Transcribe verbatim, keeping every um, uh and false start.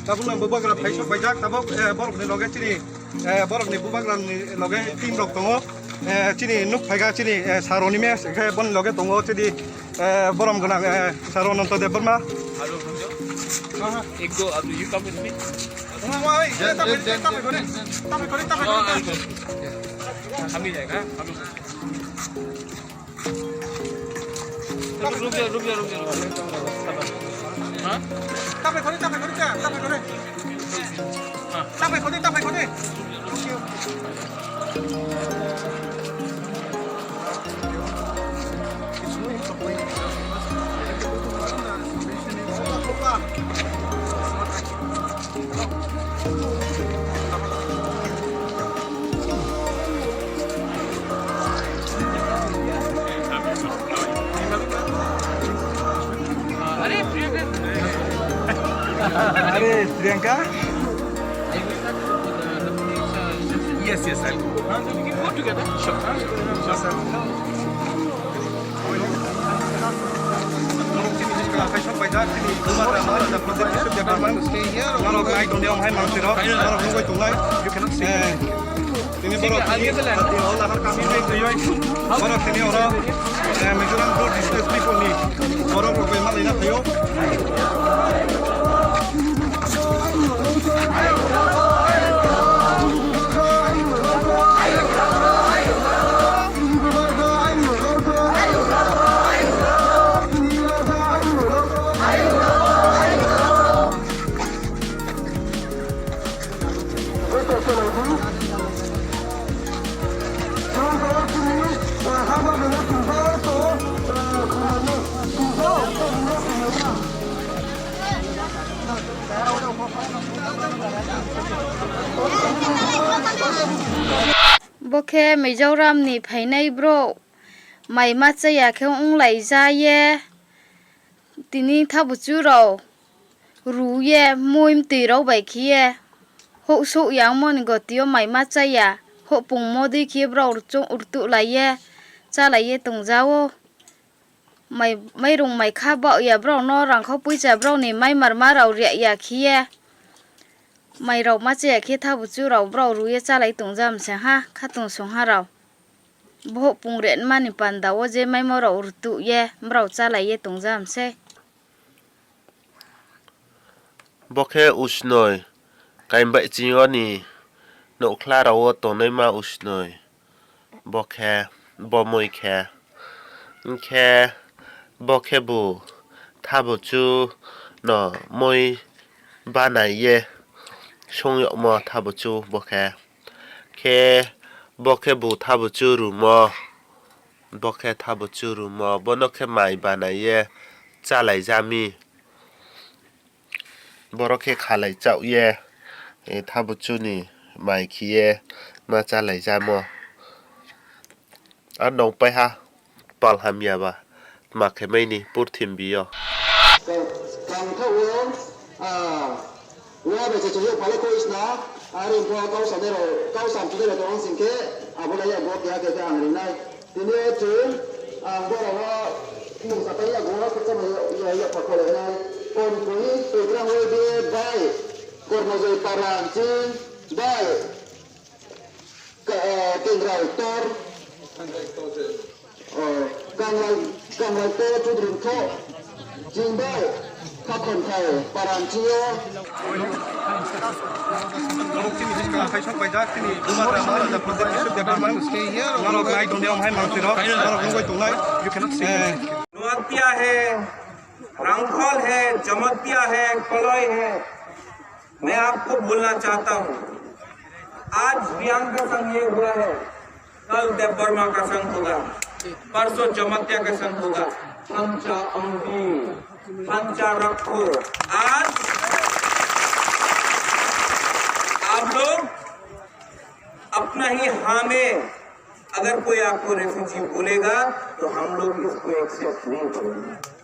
Tabukno bubagra phaisok paijak, tabuk, eh, borokni loge chini, eh, borokni bubagrani loge team rok tongo. Eh, chini nuk phaika chini, eh, Saroni mes, khe boni loge tongo chini, eh, borom gwnang, eh, Saro Ananto Debbarma. Hello, Ranjan. हाँ, हाँ। एक दो, अब you come with me. हाँ, हाँ, हाँ, ये तब तब करें, तब करें, तब करें। हाँ, हाँ, हाँ। हम ही जाएगा, हम ही। रुक जा, रुक जा, रुक जा, रुक जा। हाँ? तब करें, तब करें, तब करें। हाँ। तब करें, तब करें। अरे Priyanka. Yes, yes, I'll go. Huh? We can go together. Sure. Huh? Sure, sir. Norok nai tongdi, omo hai mangsi rok. Norok nugwi tongnai. Eh, tini borok borok tini oro, eh, Mizoram Bru Displaced People ni borok rok bai malaina phaio. Bo khe Mizoram ni phainai bro, mai ma chaya khe wng lai ja ye. Tini thabuchu rok rw ye mui mtwi rok bai khe ye huk suk ya wng mani goti o mai ma chaya, huk pungmo dui khe ye borok rw chwng rwtuh lai ye cha lai ye tong ja o. Mai, mairung mai kha baoh ya borok no rang kho puisa borok ni mai mar ma rok ria ya khe ye mai rok ma chaya khe thabuchu rok borok rw ye cha lai tong ja mseng ha khatung song ha rok. Bohok pung re mani panda o je maimo rok rwtuh ye borok cha lai ye tong ja mseng. Bo khe usnoi, kaimbai chini oni nokhla rao tongnai ma usnoi, bo khe, bo mui khe, hwnkhe bo khe bo thabuchu no mui banai ye songyokmo thabuchu bo khe, khe bo khe bo thabuchu rumo. Bo khe thabuchu rumo, bono khe mai banai ye cha lai jami. Borok khe khalai chaoh ye, eh, thabuchu ni mai khe ye ma cha lai jamo. Ar nong pai ha pal hamya ba tma khe mai ni purthimbi yo. Kang, kang thago, ah, Wa bai se chwng phalai koi sna, are wngkha kau sanai rok, kau sam chinai rok tong sing khe, abo lai ya bo keha keha ang rinai. Tini o chwng, ang borok o mungsa tang ya go, khe tamo ya, ya, ya, pa kholai nai. Kon koi, Twikrang wai de bai, Kormojoi Para ang ching bai. Ka-, eh, Kengrai Tor. Oh, Kangrai, Kangrai Tor Chudri Tho. Jingbai, Khakhon Thai, Paranchio. Norok chini buskang khai sok bai jak, chini Buma Rama Raja Project Bishop Department. Norok nai tongdi, omo hai mangsi rok, norok nugwi tongnai. You cannot see. Eh. Jamatia hai, Rangkhol hai, Jamatia hai, Koloi hai. मैं आपको बोलना चाहता हूँ, आज रियांग का संग ये हुआ है, कल देव वर्मा का संग होगा, परसों जमातिया का संग होगा। Thancha amdi, thancha rakho। आज आप लोग अपना ही हाँ में, अगर कोई आपको रेफ्यूजी बोलेगा तो हम लोग इसको एक्सेप्ट नहीं करेंगे।